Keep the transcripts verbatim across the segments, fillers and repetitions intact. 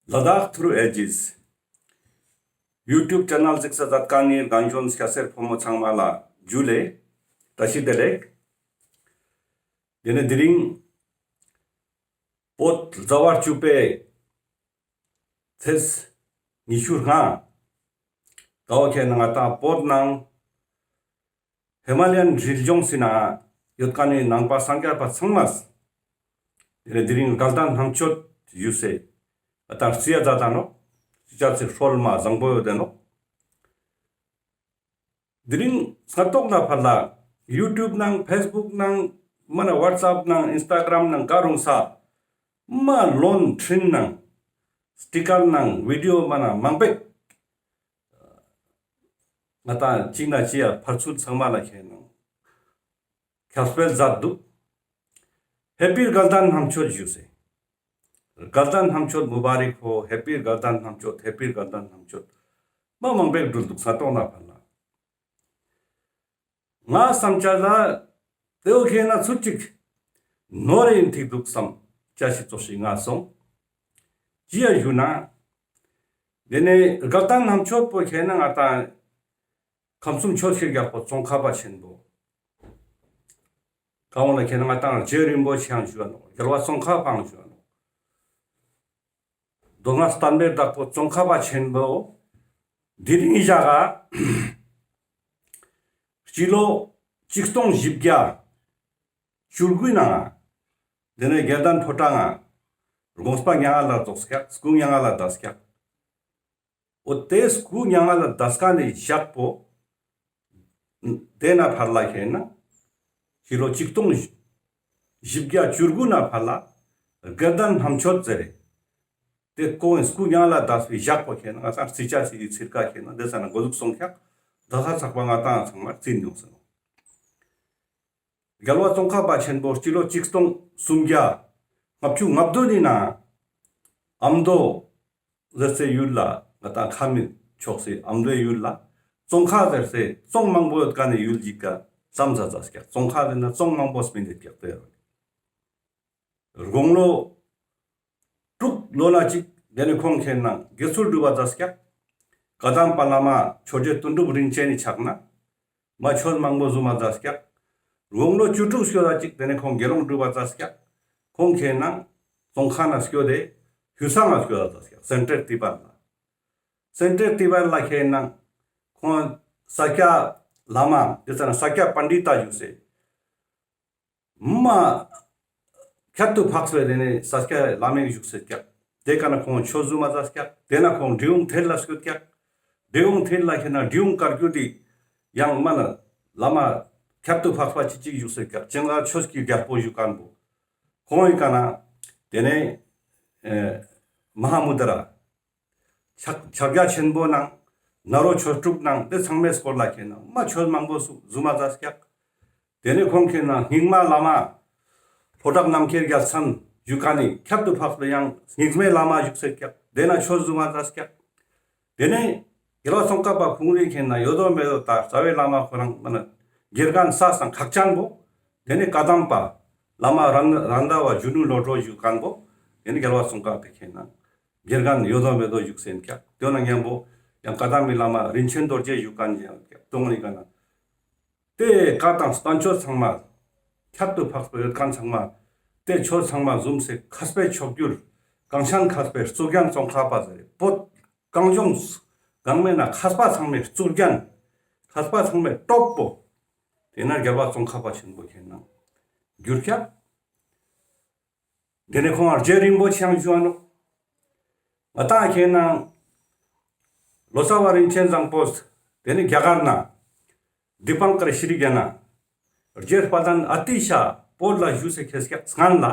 ལ་དྭགས་ཐུརུ་ཨེ་ཇིས་ཡུ་ཊུབ་ཆེ་ནལ་གཟིགས་ས་མཛད་མཁན་ནི་རྒན་གཞོན་སྐྱ་སེར་ཕོ་མོ་ཚང་མ་ལ་ཇུ་ལེ། བཀྲ་ཤིས་བདེ་ལེགས། དེ་ནས་དེ་རིང་བོད་ཟླ་བ་བཅུ་པའི་ཚེས་ཉི་ཤུ་ལྔ། ཀ་བོ་ཁེ་ན་ང་ཏང་བོད་ནང་ཧི་མ་ལ་ཡན་རི་ལྗོངས་སི་ནང་ཡོད་མཁན་ནི་ནང་པ་སངས་རྒྱས་པ་ཚང་མས། དེ་ནས་དེ་རིང་དགའ་ལྡན་ལྷ་མཆོད་ཞུས་སེ་ང་ཏང་རྩི་ཡ་མཛད་ད་ནོག། རྩི་ཅེས་སི་སྲོལ་མ་བཟང་པོ་ཡོད་དེ་ནོག། དེ་རིང་སྔ་ཏོག་ལ་ཕར་ལ་ཡུ་ཊུབ་ནང་ཕེས་བུག་ནང་མ་ན་ཝཊས་ཨེབ་ནང་ཨིན་སྟ་གྲམ་ནང་ག་རུང་ས་མ་ལོན་ཕྲིན་ནང་སི་ཊི་ཀར་ནང་བི་ཌི་ཡོ་མ་ན་མང་པོ་ང་ཏང་ཅིག་ན་ཅི་ཡ་ཕར་ཚུར་ཚང་མ་ལ་ཁེ་ནང་ཁྱབ་སྤེལ་མཛད་འདུག། ཧེ་པི་དགའ་ལྡན་ལྷ་མཆོད་ཞུས་སེ། དགའ་ལྡན་ལྷ་མཆོད་མུ་བ་རིག་ཧོ། ཧེ་པི་དགའ་ལྡན་ལྷ་མཆོད། ཧེ་པི་དགའ་ལྡན་ལྷ་མཆོད། མ་མང་པོ་འགྲུལ་འདུག་ས་ཏོག་ན་ཕར་ལ། ང་བསམ་ཆ་ལ་དེའོ་ཁེ་ན་ཚུར་ཅིག་ནོར་ཡིན་ཐིག་འདུག་བསམ་ཆ་ཞིག་ཙོགས་ཤིག་ང་སོང་། ཅི་ཡ་ཞུ་ན། དེ་ནས་དགའ་ལྡན་ལྷ་མཆོད་པོ་ཁེ་ན་ང་ཏང་ཁམས་གསུམ་ཆོས་ཀྱི་རྒྱལ་པོ་ཙོང་ཁ་པ་ཆེན་པོ། ཀ་བོ་ན་ཁེ་ན་ང་ཏང་རྗེ་རིན་པོ་ཆེའང་ཞུ་བ་ནོག། རྒྱལ་བ་ཙོང་ཁ་པའང་ཞུ་བ་ནོག། མདོ་སྔགས་བསྟན་པའི་བདག་པོ་ཙོང་ཁ་པ་ཆེན་པོ་དེ་རིང་ཞག་ག་སྤྱི་ལོ་ཆིག་སྟོང་བཞི་བརྒྱ་བཅུ་དགུའི་ནང་དེ་ནས་དགེ་ལྡན་ཕོ་བྲང་ང་དགོངས་པ་མྱ་ངན་ལ་རྫོགས་སྐྱག། སྐུ་མྱ་ངན་ལ་འདས་སྐྱག། འོ་དེ་སྐུ་མྱ་ངན་ལ་འདས་ཀ་ནས་ཞག་པོ། དེ་ན་ཕར་ལ་ཁེ་ན་ཕྱི་ལོ་ཆིག་སྟོང་བཞི་བརྒྱ་བཅུ་དགུ་ན་ཕར་ལ་དགའ་ལྡན་ལྷ་མཆོད་ཟེར་རེ། དེ་ཁོང་སྐུ་མྱ་ངན་ལ་འདས་པའི་ཞག་པོ་ཁེ་ན་ང་ཏང་རྩི་ཅེས་སི་ཚིར་ཀ་ཁེ་ན་དེ་ས་ན་འགོ་འཛུགས་སོང་ཁྱག། ད་ས་ཚག་པ་ང་ཏང་ཚང་མ་རྩི་མྱོང་ཟེར་ནོག། རྒྱལ་བ་ཙོང་ཁ་པ་ཆེན་པོ་སྤྱི་ལོ་ཆིག་སྟོང་སུམ་བརྒྱ་ལྔ་བཅུ་ང་བདུན་ནི་ནང་ཨ་མདོ་ཟེར་སའི་ཡུལ་ལ་ང་ཏང་ཁ་མི་ཕྱོགས་སི་ཨ་མདོའི་ཡུལ་ལ་ཙོང་ཁ་ཟེར་སའི་ཙོང་མང་པོ་ཡོད་མཁན་ནི་ཡུལ་ཞིག་ག་ལྟམས་ཟ་ཟ་སྐྱག། ཙོང་ཁ་ཟེར་ན་ཙོང་མང་པོ་སྨིན་ཏེ་སྐྱག་དེ་རུ། དགུང་ལོ་དྲུག་ལོ་ན་ཅིག་དེ་ནས་ཁོང་ཁེ་ན་དགེ་ཚུལ་སྒྲུབ་པ་མཛད་སྐྱག། བཀའ་གདམས་པ་བླ་མ་ཆོས་རྗེ་དོན་གྲུབ་རིན་ཆེན་ནི་ཕྱག་ན་མ་ཆོས་མང་པོ་ཞུ་མ་མཛད་སྐྱག། དགུང་ལོ་བཅུ་དྲུག་སྐྱོད་ད་ཅིག་དེ་ནས་ཁོང་དགེ་སློང་སྒྲུབ་པ་མཛད་སྐྱག། ཁོང་ཁེ་ན་ཙོང་ཁ་ན་སྐྱོད་དེ་ཧུ་ས་ང་སྐྱོད་ད་མཛད་སྐྱག། སེན་ཊར་ཏི་པར་ལ། སེན་ཊར་ཏི་པར་ལ་ཁེ་ན་ཁོང་ས་སྐྱ་བླ་མ་དེ་ཙ་ན་ས་སྐྱ་པཎྜི་ཏ་ཞུ་སེ། མ་ཁྱད་དུ་འཕགས་པའི་དེ་ནས་ས་སྐྱ་བླ་མའི་བཞུགས་སེ་སྐྱག། དེ་ཀ་ན་ཁོང་ཆོས་ཞུ་མ་མཛད་སྐྱག། དེ་ན་ཁོང་འབྲི་གུང་ཐེལ་ལ་སྐྱོད་སྐྱག། འབྲི་གུང་ཐེལ་ལ་ཁེ་ན་འབྲི་གུང་བཀའ་བརྒྱུད་དེ་ཡང་མ་ན་བླ་མ་ཁྱད་དུ་འཕགས་པ་ཅིག་ཅིག་བཞུགས་སེ་སྐྱག། ཅི་ང་ཆོས་ཀྱི་རྒྱལ་པོ་ཞུ་མཁན་པོ། ཁོང་ཡི་ཀ་ན་དེ་ནས་ཨེ་མ་ཧཱ་མུ་དྲ། ཕྱག་ཕྱག་རྒྱ་ཆེན་པོ་ནང་ནཱ་རོ་ཆོས་དྲུག་ནང་དེ་ཚང་མའི་སྐོར་ལ་ཁེ་ན་མ་ཆོས་མང་པོ་ཞུ་ཞུ་མ་མཛད་སྐྱག། དེ་ནས་ཁོང་ཁེ་ན་རྙིང་མ་བླ་མ་ལྷོ་བྲག་རྣམ་རྒྱལ་རྒྱལ་མཚན་ཞུ་མཁན་ནི་ཁྱད་དུ་འཕགས་པའི་ཡང་རྙིང་མའི་བླ་མ་བཞུགས་སེ་སྐྱག། དེ་ན་ཆོས་ཞུ་མ་མཛད་སྐྱག། དེ་ནས་རྒྱལ་བ་ཙོང་ཁ་པ་ཁོང་རི་ཁེ་ན་ཡོད་དོ་མེད་དོ་ད་རྩ་བའི་བླ་མ་ཁོ་རང་མ་ན་དགེ་རྒན་ས་སང་ཁག་ཅན་པོ། དེ་ནས་བཀའ་གདམས་པ་བླ་མ་རན་རན་ཟླ་བ་གཞོན་ནུ་བློ་གྲོས་ཞུ་མཁན་པོ། དེ་ནས་རྒྱལ་བ་ཙོང་ཁ་པའི་ཁེ་ན་དགེ་རྒན་ཡོད་དོ་མེད་དོ་བཞུགས་སེ་སྐྱག། དེ་ན་མཉམ་པོ་ཡང་བཀའ་གདམས་པའི་བླ་མ་རིན་ཆེན་རྡོ་རྗེ་ཞུ་མཁན་ཞིག་ཡང་སྐྱག། དོང་ནི་ཀ་ན་དེ་བཀའ་དང་བསྟན་བཅོས་ཚང་མ་ཁྱད་དུ་འཕགས་པའི་ཡོད་མཁན་ཚང་མ་དེ་ཆོས་ཚང་མ་ཟུམ་སེ་མཁས་པའི་མཆོག་གྱུར་གངས་ཅན་མཁས་པའི་གཙུག་རྒྱན་ཙོང་ཁ་པ་ཟེར་བོད་གངས་ལྗོངས་གང་མེད་ན་མཁས་པ་ཚང་མའི་གཙུག་རྒྱན། མཁས་པ་ཚང་མའི་སྟོབས་པོ། དེ་ན་རྒྱལ་བ་ཙོང་ཁ་པ་ཆེན་པོ་ཁེ་ན་གྱུར་ཁྱག། དེ་ནས་ཁོང་རྗེ་རིན་པོ་ཆེའང་ཞུ་བ་ནོག། ང་ཏང་ཁེ་ན་ལོ་ཙཱ་བ་རིན་ཆེན་བཟང་པོས་དེ་ནས་རྒྱ་གར་ན་དི་པང་ཀར་ཤྲི་ཛྙཱ་ན་རྗེ་དཔལ་ལྡན་ཨ་ཏི་ཤ་བོད་ལ་བཞུགས་སེ་ཁེ་སྐྱག་སྔན་ལ།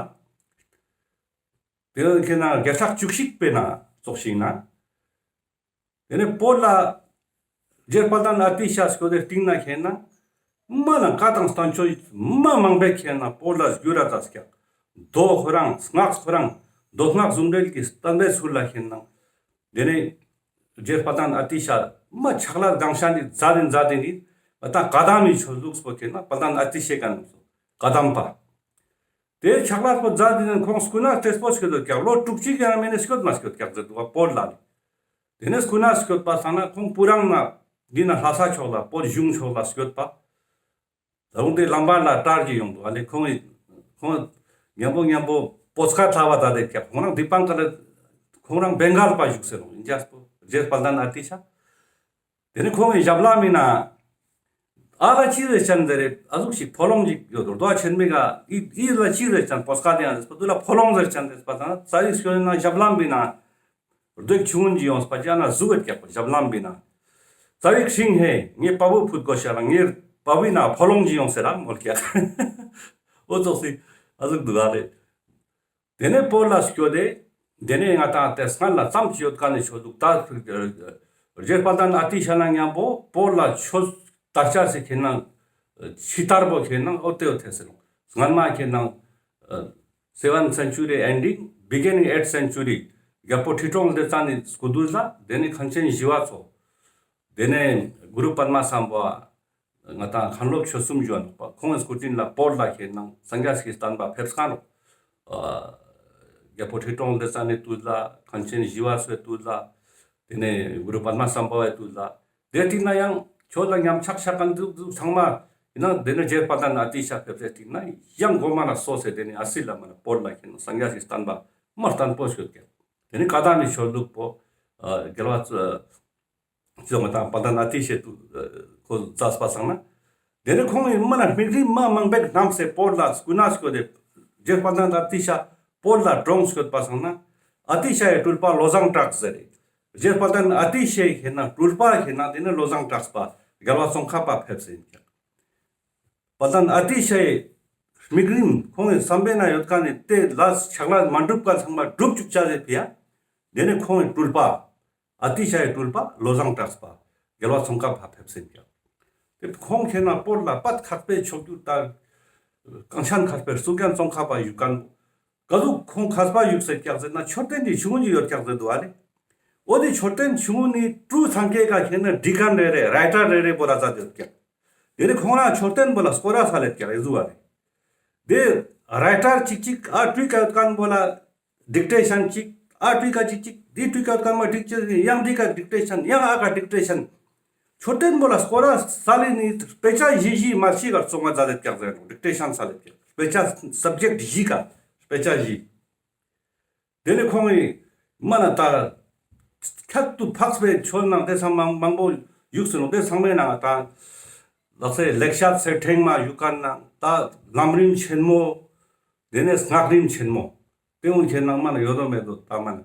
དེ་ཁེ་ན་བརྒྱ་ཕྲག་བཅུ་གཅིག་པའི་ནང་ཙོགས་ཤིག་ན། དེ་ནས་བོད་ལ་རྗེ་དཔལ་ལྡན་ཨ་ཏི་ཤ་སྐྱོད་དེ་སྟིང་ན་ཁེ་ན་མ་ན་བཀའ་དང་བསྟན་བཅོས་མ་མང་པོ་ཁེ་ན་བོད་ལ་བསྒྱུར་ར་མཛད་སྐྱག། མདོ་ཁོ་རང་སྔགས་ཁོ་རང་མདོ་སྔགས་ཟུང་འབྲེལ་གྱི་བསྟན་པའི་ཚུལ་ལ་ཁེ་ན་དེ་ནས་རྗེ་དཔལ་ལྡན་ཨ་ཏི་ཤ་མ་ཕྱག་ལས་གང་ཤ་ནི་མཛད་དེ་མཛད་དེ་ནི་མ་ད་བཀའ་གདམས་མི་ཆོས་ལུགས་པོ་ཁེ་ན་དཔལ་ལྡན་ཨ་ཏི་ཤའི་ཀ་ན་བཀའ་གདམས་པ། དེ་ཕྱག་ལས་པོ་མཛད་དེ་ནས་ཁོང་སྐུ་ན་ཏེས་པོ་སྐྱོད་དོ་ཀྱག་ལོ་དྲུག་ཅུ་ཡང་མེད་ནས་སྐྱོད་མ་སྐྱོད་ཀྱག་ཟེར་འདུག་པ་བོད་ལ་ལེ། དེ་ནས་སྐུ་ན་སྐྱོད་པ་སང་ན་ཁོང་སྤུ་རང་ན་འདི་ན་ལྷ་ས་ཕྱོགས་ལ་བོད་གཞུང་ཕྱོགས་ལ་སྐྱོད་པ། ད་རུང་དེ་ལམ་བར་ལ་གྲར་གྱི་ཡོང་འདུག་ཨ་ལེ། ཁོང་ཁོང་མཉམ་པོ་མཉམ་པོ་བོད་སྐད་ལྷ་བ་ད་དེ་ཀྱག་ཁོང་རང་འདི་པང་ཀ་ལ་ཁོང་རང་བེང་གལ་པ་བཞུགས་ཟེར་རུང་ཡིན་ཅག་པོ་རྗེ་དཔལ་ལྡན་ཨ་ཏི་ཤ། དེ་ནས་ཁོང་གི་ཞབས་ལྷམ་མི་ན་ཨ་ལ་ཅི་རེ་ཅན་དེ་རེད། ཨ་ཟུག་ཞིག་ཕོ་ལོང་ཞིག་ཡོད་དོ། རྡོ་ཆེན་མི་ག་ཨི་ཨི་ལ་ཅི་རེ་ཅན་བོད་སྐད་དེ་ཡང་རེད་པ་དུ་ལ་ཕོ་ལོང་ཟེར་ཅན་རེད་པ་དང་རྩ་བའི་སྐྱོན་ན་ཞབས་ལྷམ་མི་ན་རྡོ་ཆུང་ངུན་གྱི་ཡོངས་པ་ཅ་ན་ཟུག་གི་ཀྱག་པོ་ཞབས་ལྷམ་མི་ན། རྩ་བའི་ཤིང་ཧེ་ངའི་པ་བུ་ཕུད་དགོས་ཤ་ལ་ངའི་པ་བུའི་ན་ཕོ་ལོང་ཞིག་ཡོང་ཟེར་ར་མོལ་ཀྱག་འོ་ཙོགས་སི་ཨ་ཟུག་འདུག་ག་རེད། དེ་ནས་བོད་ལ་སྐྱོད་དེ། དེ་ནས་ང་ཏང་དེ་སྔ་ལ་ཙམ་ཅི་ཡོད་ཀ་ནས་ཆོས་ལུགས་ད་རྗེ་དཔལ་ལྡན་ཨ་ཏི་ཤ་ན་མཉམ་པོ་བོད་ལ་ཆོས་དར་ཆ་སི་ཁེ་ནང་ཕྱི་དར་པོ་ཁེ་ནང་འོ་དེ་འོ་ཐེ་སེ་ལོ། སྔན་མ་ཁེ་ནང་seventh century ending, beginning eighth century རྒྱལ་པོ་ཁྲི་སྲོང་ལྡེ་བཙན་ནི་སྐུ་དུས་ལ། དེ་ནས་མཁན་ཆེན་ཞི་བ་འཚོ། དེ་ནས་གུ་རུ་པདྨ་སམ་བྷ་བ། ང་ཏང་མཁན་སློབ་ཆོས་གསུམ་བྱོན་པ་ཁོང་གི་སྐུ་དྲིན་ལ་བོད་ལ་ཁེ་ནང་སངས་རྒྱས་ཀྱི་བསྟན་པ་ཕེབས་ཁན་རོ། ཨ་རྒྱལ་པོ་ཁྲི་སྲོང་ལྡེ་བཙན་ནི་དུས་ལ་མཁན་ཆེན་ཞི་བ་འཚོའི་དུས་ལ། དེ་ནས་གུ་རུ་པདྨ་སམ་བྷ་བའི་དུས་ལ། དེ་སྟིང་ན་ཡང་ཆོས་ལ་ཉམས་ཆག་ཆག་ཁན་འདུག་འདུག་ཚང་མ་ཡིན་ན་དེ་ནས་རྗེ་དཔལ་ལྡན་ཨ་ཏི་ཤ་ཕེབས་སེ་སྟིང་ན་ཡང་གོ་མ་ན་སོ་སེ་དེ་ནས་ཨ་སི་ལ་མ་ན་བོད་ལ་ཁེ་ནང་སངས་རྒྱས་ཀྱི་བསྟན་པ་མ་བརྟན་པོ་ཤོད་ཀྱག་དེ་ནས་བཀའ་གདམས་ནི་ཆོས་ལུགས་པོ་ཨ་རྒྱལ་བ་ཙོ་ང་ཏང་དཔལ་ལྡན་ཨ་ཏི་ཤའི་དུས་ཁོ་མཛད་པ་སང་ན། དེ་ནས་ཁོང་གི་མ་ན་དམིགས་རིམ་མ་མང་པོ་རྣམས་སེ་བོད་ལ་སྐུ་ན་སྐྱོད་དེ། རྗེ་དཔལ་ལྡན་ཨ་ཏི་ཤ་བོད་ལ་འཁྲུངས་སྐྱོད་པ་སང་ན། ཨ་ཏི་ཤའི་སྤྲུལ་པ་བློ་བཟང་གྲགས་ཟེར་རེད། རྗེ་དཔལ་ལྡན་ཨ་ཏི་ཤའི་ཁེ་ནང་སྤྲུལ་པ་ཁེ་ནང་དེ་ནས་བློ་བཟང་གྲགས་པ་རྒྱལ་བ་ཙོང་ཁ་པ་ཕེབས་སེ་ཡིན་ཀྱག་དཔལ་ལྡན་ཨ་ཏི་ཤའི་དམིགས་རིམ་ཁོང་གི་བསམ་པའི་ན་ཡོད་ཀ་ནས་དེ་ལ་ཕྱག་ལས་མ་འགྲུབ་ཀ་ཚང་མ་འགྲུབ་བཅུག་ཅ་ཟེར་ཕི་ཡ། དེ་ནས་ཁོང་གི་སྤྲུལ་པ། ཨ་ཏི་ཤའི་སྤྲུལ་པ་བློ་བཟང་གྲགས་པ་རྒྱལ་བ་ཙོང་ཁ་པ་ཕེབས་སེ་ཡིན་ཀྱག་དེ་ཁོང་ཁེ་ནང་བོད་ལ་པད་མཁས་པའི་མཆོག་གྱུར་དང་། གངས་ཅན་མཁས་པའི་གཙུག་རྒྱན་ཙོང་ཁ་པ་བཞུགས་ཁན་པོ། ག་ཟུག་ཁོང་མཁས་པ་བཞུགས་སེ་ཀྱག་ཟེར་ན་མཆོད་རྟེན་གྱི་ཆུང་ངུ་ཡོད་ཀྱག་ཟེར་འདུག་ཨ་ལེ། འོ་དེ་མཆོད་རྟེན་ཆུང་ངུ་ནི་ཀྲུའུ་ཚང་ཁེ་ག་ཁེ་ནང་བྲི་ཁན་རེ་རེ་རའི་ཊར་རེ་རེ་བོ་ར་ཛད་ཡོད་ཀྱག་དེ་ནས་ཁོང་རང་མཆོད་རྟེན་བོ་ལ་སྐོར་ར་ས་ལེབ་ཀྱག་ཨེ་ཟུག་ཨ་ལེ། དེ་རའི་ཊར་གཅིག་གཅིག་ཨ་བྲི་ཀ་ཡོད་ཁན་བོ་ལ་ཌིག་ཊེ་ཤན་གཅིག་ཨ་བྲི་ཀ་གཅིག་གཅིག་དེ་བྲི་ཀ་ཡོད་ཁན་བོ་ཌིག་ཊེ་ཤན་ཡང་བྲི་ཀ་ཌིག་ཊེ་ཤན་ཡང་ཨ་ཀ་ཌིག་ཊེ་ཤན། མཆོད་རྟེན་བོ་ལ་སྐོར་ར་ས་ལེ་ནི་དཔེ་ཆ་བཞི་བཞི་མ་ཤི་ག་ཙོང་ང་ཛད་ཀྱག་ཟེར་ཌིག་ཊེ་ཤན་ས་ལེབ་ཀྱག་དཔེ་ཆ་སབ་ཇེཀྚ་བཞི་ཀ་དཔེ་ཆ་བཞི། དེ་ནས་ཁོང་གི་མ་ན་ད་ཁྱད་དུ་འཕགས་པའི་ཆོས་ནང་དེ་ཚང་མ་མང་པོ་བཞུགས་སེ་ནོག་དེ་ཚང་མའི་ནང་ད་ལགས་སེ་ལེགས་བཤད་གསེར་ཕྲེང་མ་བཞུགས་ཁན་ནང་ད་ལམ་རིམ་ཆེན་མོ། དེ་ནས་སྔགས་རིམ་ཆེན་མོ། དེ་འུན་ཁེ་ནང་མ་ན་ཡོད་དོ་མེད་དོ་ད་མ་ན་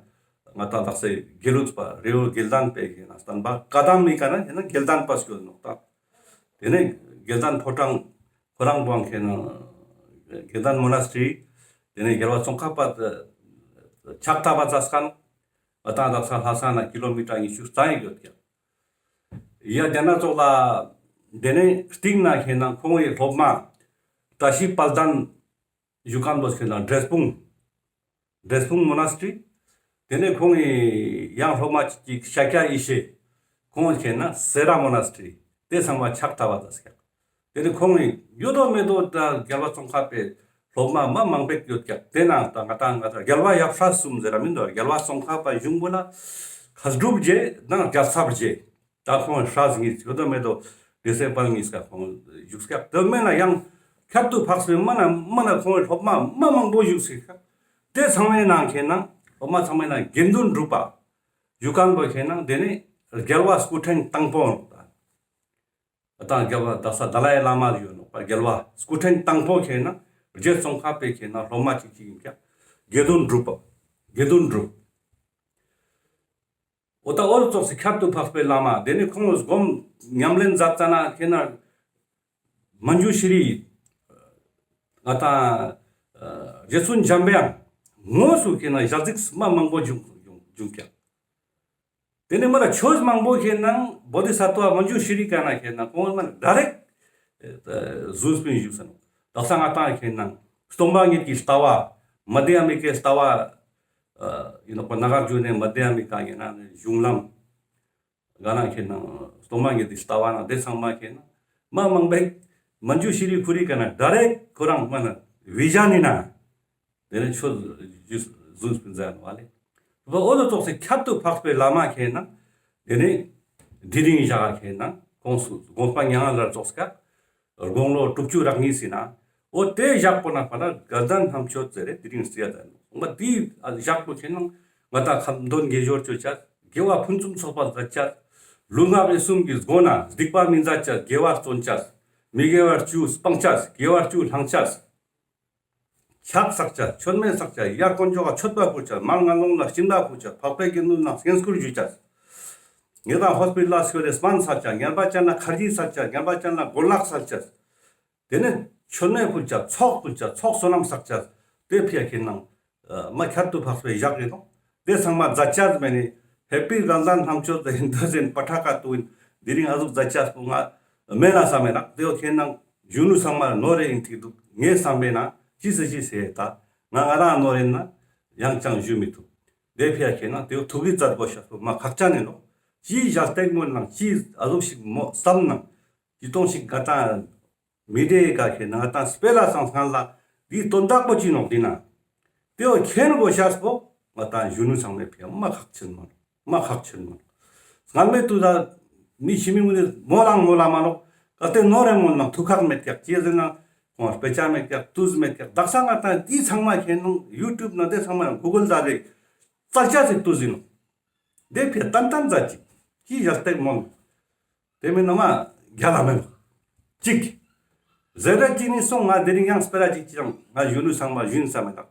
ང་ད་ལགས་སེ་དགེ་ལུགས་པ་རི་བོ་དགེ་ལྡན་པའི་ཁེ་ནང་བསྟན་པ་བཀའ་གདམས་མི་ཀ་ན་ཁེ་ནང་དགེ་ལྡན་པ་སྐྱོད་ནོག་ད། དེ་ནས་དགེ་ལྡན་ཕོ་བྲང་ཁོ་རང་བོ་ཁེ་ནང་དགེ་ལྡན་མོ་ན་སི་ཊི་རི། དེ་ནས་རྒྱལ་བ་ཙོང་ཁ་པ་ཕྱག་བཏབ་པ་ཙ་སྐན་ང་ཏང་ད་ས་ལྷ་ས་ན་ཀི་ལོ་མི་ཊར་ཉི་ཤུ་རྩ་ཡི་ཡོད་ཀྱག་ཡ་དེ་ན་ཙོགས་ལ་དེ་ནས་སྟིང་ན་ཁེ་ནང་ཁོང་གི་སློབ་མ་བཀྲ་ཤིས་དཔལ་ལྡན་བཞུགས་ཁན་བོ་ཁེ་ནང་འབྲས་སྤུངས། འབྲས་སྤུངས་མོ་ན་སི་ཊི་རི། དེ་ནས་ཁོང་གི་ཡང་སློབ་མ་གཅིག་ཤཱཀྱ་ཡེ་ཤེས། ཁོང་ཁེ་ནང་སེ་ར་མོ་ན་སི་ཊི་རི། དེ་ཚང་མ་ཕྱག་བཏབ་པ་ཙ་སྐྱག་དེ་ནས་ཁོང་གི་ཡོད་དོ་མེད་དོ་ད་རྒྱལ་བ་ཙོང་ཁ་པའི་སློབ་མ་མ་མང་པོ་ཡོད་ཀྱག་དེ་ནང་ད་ང་ཏང་ང་ཏང་རྒྱལ་བ་ཡབ་སྲས་གསུམ་ཟེར་ར་མིན་འདུག་རྒྱལ་བ་ཙོང་ཁ་པ་གཞུང་པོ་ལ་མཁས་གྲུབ་རྗེ་དང་རྒྱལ་ཚབ་རྗེ། ད་ཁོང་སྲས་གཉིས་ཡོད་དོ་མེད་དོ་དེ་སེ་དཔལ་གཉིས་ཀ་ཁོང་བཞུགས་ཀྱག་དེ་མེད་ན་ཡང་ཁྱད་དུ་འཕགས་པའི་མ་ན་མ་ན་ཁོང་གི་སློབ་མ་མ་མང་པོ་བཞུགས་སེ་ཀྱག་དེ་ཚང་མའི་ནང་ཁེ་ནང་སློབ་མ་ཚང་མའི་ནང་དགེ་འདུན་གྲུབ་པ་བཞུགས་ཁན་བོ་ཁེ་ནང་དེ་ནས་རྒྱལ་བ་སྐུ་ཕྲེང་དང་པོ་ནོག་ད་ད་རྒྱལ་བ་ད་ས་ཏཱ་ལའི་བླ་མ་ཡོད་ནོག་པ། རྒྱལ་བ་སྐུ་ཕྲེང་དང་པོ་ཁེ་ནང་རྗེ་ཙོང་ཁ་པའི་ཁེ་ནང་སློབ་མ་གཅིག་གཅིག་ཡིན་ཀྱག་དགེ་འདུན་གྲུབ་པ། དགེ་འདུན་གྲུབ། འོ་ད་འོ་ཙོགས་སི་ཁྱད་དུ་འཕགས་པའི་བླ་མ་དེ་ནས་ཁོང་སྒོམ་ཉམས་ལེན་མཛད་ཙ་ན་ཁེ་ནང་མཉྫུ་ཤྲི་ང་ཏང་རྗེ་བཙུན་འཇམ་པའི་དབྱངས་དངོས་སུ་ཁེ་ནང་ཞལ་གཟིགས་མ་མང་པོ་བྱུང་བྱུང་བྱུང་ཀྱག་དེ་ནས་མ་ལ་ཆོས་མང་པོ་ཁེ་ནང་བོ་དྷི་ས་ཏྭ་མཉྫུ་ཤྲི་ཀ་ན་ཁེ་ནང་ཁོང་མ་ལ་ཌའི་རེཀྚ་གཟུགས་སྤུན་བཞུགས་སེ་ནོག་དག་ས་ང་ཏང་ཁེ་ནང་སྟོང་པ་ཉིད་ཀྱི་ལྟ་བ་མ་དྷྱ་མི་ཀའི་ལྟ་བ་ཡིན་ནོག་པ། ནཱ་གཱརྫུ་ནའི་མ་དྷྱ་མི་ཀ་ཡིན་ན་གཞུང་ལམ་ག་ན་ཁེ་ནང་སྟོང་པ་ཉིད་ཀྱི་ལྟ་བ་ན་དེ་ཚང་མ་ཁེ་ནང་མ་མང་པོ་མཉྫུ་ཤྲི་ཁུ་རི་ཀ་ན་ཌའི་རེཀྚ་ཁོ་རང་མ་ན་བི་ཛ་ན་ནི་ན་ དེ་ནས་ཆོས་ཞུས་ཟུངས་པིན་ཟེར་ནོག་ལེ། འོ་དོ་ཙོགས་སི་ཁྱད་དུ་འཕགས་པའི་བླ་མ་ཁེན་ན་དེ་ནས་དེ་རིང་ཞག་ཁེན་ན་དགོངས་སུ་དགོངས་པ་མྱ་ངན་ལས་རྫོགས་ཀྱག་དགུང་ལོ་དྲུག་ཅུ་རེ་གཉིས་ཟིན་ན། འོ་དེ་ཞག་པོ་ནེ་ཕར་ལ་དགའ་ལྡན་ལྷ་མཆོད་ཟེར་རེ་དེ་རིང་སྲིད་ཡ་ད་ནོག་མ། དེ་ཞག་པོ་ཁེན་ན་ང་ཏང་ཁ་འདོན་དགེ་སྦྱོར་ཅོ་ཅེས། དགེ་བ་ཕུན་སུམ་ཚོགས་པ་མཛད་ཅེས། ལུས་ངག་ཡིད་གསུམ་གྱི་སྒོ་ནས་སྡིག་པ་མི་མཛད་ཅེས། དགེ་བ་བརྩོན་ཅེས། མི་དགེ་བ་བཅུ་སྤང་ཅེས། དགེ་བ་བཅུ་བླང་ཅེས། ཕྱག་བསགས་ཅེས། མཆོད་མེ་བསགས་ཅེས། དཀྱིལ་འཁོར་མཆོད་པ་ཕུལ་ཅེས། མར་ངན་སློང་ལ་སྦྱིན་པ་ཕུལ་ཅེས། འཕགས་པའི་དགེ་འདུན་ལ་བསྙེན་བཀུར་ཞུ་ཅེས། ངན་པ་ཅན་ལ་ཁར་ཇི་བསགས་ཅེས། ངན་པ་ཅན་ལ་གོན་ལག་སལ་ཅེས། དེ་ནས་མཆོད་མེ་ཕུལ་ཅེས། ཚོགས་ཕུལ་ཅེས། ཚོགས་བསོད་ནམས་བསགས་ཅེས། དེ་ཕི་ཡ་ཁེན་ན་མ་ཁྱད་དུ་འཕགས་པའི་ཞག་ཨིན་ནོག་དེ་ཚང་མ་མཛད་ཅེས་མེད་ནི། ཧེ་པི་དགའ་ལྡན་ལྷ་མཆོད་ཟེར་ཨིན་དོ་ཟེར་ན་པ་ཏྲ་ཀ་ཏུ་ཨིན། དེ་རིང་ཨ་ཟུག་མཛད་ཅེས་པོ་ང་མེད་ན་བསམ་མེད་ན། དེ་བོ་ཁེན་ན་གཞོན་ནུ་ཚང་མ་ནོར་རེ་ཨིན་ཐིག་འདུག་ངའི་བསམ་པའི་ནང་ཅི་སི་ཅི་ཟེར་ད་ང་ང་རང་ནོར་ཨིན་ན་ཡང་ཅང་ཞུ་མི་ཐུབ། དེ་ཕི་ཡ་ཁེན་ན་དེ་བོ་ཐུགས་ཀྱི་མཛད་པོ་ཤ་སོ་མ་ཁག་ཅན་ཨིན་ནོག་ཅི་ཞལ་ཏེག་མོལ་ནང་ཅི་ཨ་ཟུག་ཞིག་མོ་བསམ་ནང་ཅི་གཏོང་ཞིག་ང་ཏང་མི་དེ་ག་ཁེན་ན་ང་ཏང་སྤེ་ར་སང་སྔན་ལ་དེའི་དོན་དག་པོ་ཅི་ནོག་དེ་ན། དེ་བོ་མཁྱེན་དགོས་ཤེས་པོ་ང་ཏང་གཞོན་ནུ་ཚང་མའི་ཕི་ཡ་མ་ཁག་ཆེན་མ་ནོག་མ་ཁག་ཆེན་མ་ནོག་སྔན་མེ་དུས་ལ་མི་ཤི་མི་ངུ་ནི་མོལ་ལང་མོལ་ལ་མ་ནོག་གལ་ཏེ་ནོར་རེ་མོལ་ན་ཐུགས་ཁག་མེད་ཀྱག་ཅི་ཟེར་ན་ཁོང་སྤེ་ཆ་མེད་ཀྱག་ཏུས་མེད་ཀྱག་དག་ས་ང་ཏང་དེ་ཚང་མ་ཁེན་ན་ཡུ་ཊུབ་ན་དེ་ཚང་མ་གུ་གལ་ཟ་རེ་ཙལ་ཅེས་སི་ཏུས་ཨིན་ནོག་དེ་ཕི་ཏན་ཏན་ཛད་ཅིག་ཅི་ཞལ་ཏེག་མོལ། དེ་མིན་ན་མ་རྒྱལ་ལ་མེན་ནོག་ཅིག་ཟེར་ར་ཅིག་ནི་སོང་ང་དེ་རིང་ཡང་སྤེ་ར་ཅིག་ཅང་ང་གཞོན་ནུ་ཚང་མ་ཞུན་བསམ་མེད་ད།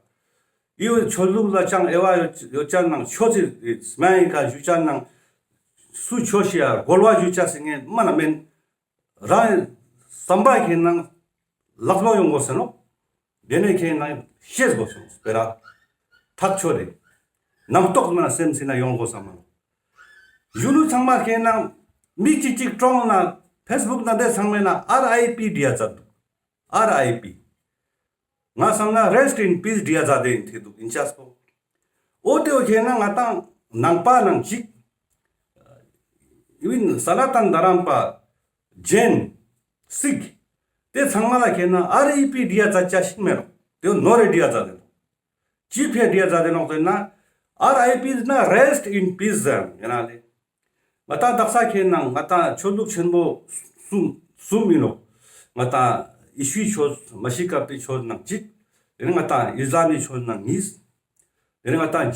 འི་བོ་ཆོས་ལུགས་ལ་ཅང་དབྱེ་བ་ཡོད་ཡོད་ཅན་ནང་ཆོས་སི་སྨན་ཡིན་ཁ་ཞུ་ཅན་ནང་སུ་ཆོས་ཤེས་ཡ་རྒོལ་བ་ཞུ་ཅེས་སི་ངས་མ་ན་མེན། རང་བསམ་པ་ཁེན་ན་ལག་ལོ་ཡོང་དགོས་ཟེར་ནོག་དེ་ནས་ཁེན་ན་ཤེས་དགོས་སོང་སྤེ་ར། ཐག་ཆོད་རེད། རྣམ་རྟོག་མ་ན་སེམས་སི་ན་ཡོང་དགོས་བསམ་མ་ནོག་གཞོན་ནུ་ཚང་མ་ཁེན་ན་མི་གཅིག་གཅིག་གྲོངས་ན་ཕེ་སི་བུག་ན་དེ་ཚང་མའི་ན་ཨར་ཨའི་པི་བྲིའ་ཛད་འདུག་ཨར་ཨའི་པི། ང་བསམ་ན་Rest in Peace བྲིའ་ཛད་དེ་ཨིན་ཐེ་འདུག་ཨིན་ཅེས་པོ། འོ་དེ་བོ་ཁེན་ན་ང་ཏང་ནང་པ་ནང་ཅིག་ཨི་ཝིན་ས་ན་ཏན་དྷ་རམ་པ། ཇེན། སིག་དེ་ཚང་མ་ལ་ཁེན་ན་ཨར་ཨའི་པི་བྲིའ་ཛད་ཅེས་ཤིག་མེད་ནོག་དེ་བོ་ནོར་རེ་བྲིའ་ཛད་དེ་ནོག་ཅི་ཕི་བྲིའ་ཛད་དེ་ནོག་ཟེར་ན་ཨར་ཨའི་པི་ཟེར་ན་Rest in Peace ཟེར་ཡིན་ན་ལེ། ང་ཏང་དག་ས་ཁེན་ན་ང་ཏང་ཆོས་ལུགས་ཆེན་པོ་གསུམ་གསུམ་ཨིན་ནོག་ང་ཏང་ཡེ་ཤུའི་ཆོས་མ་ཤི་ཀ་པའི་ཆོས་ནང་གཅིག་དེ་ནས་ང་ཏང་ཨིས་ལམ་མི་ཆོས་ནང་གཉིས། དེ་ནས་ང་ཏང་